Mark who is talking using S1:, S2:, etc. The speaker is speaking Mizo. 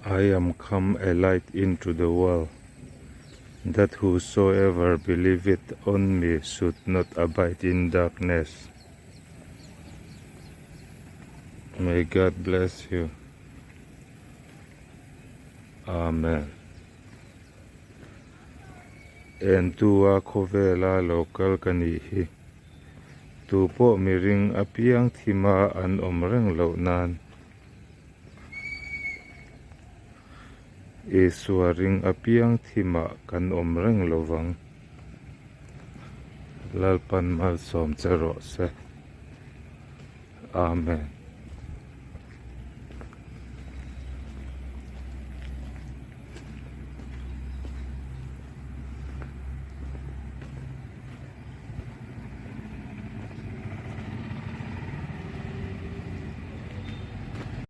S1: I am come a light into the world, that whosoever believeth on me should not abide in darkness. May God bless you. Amen. Entu a khawvela lo kal ka nih hi. Tu pawh miring apiang thima an awm reng loh nan. Isua ring apiang thimah kan awm reng lovang. Lalpan malsawm che rawh se. Amen.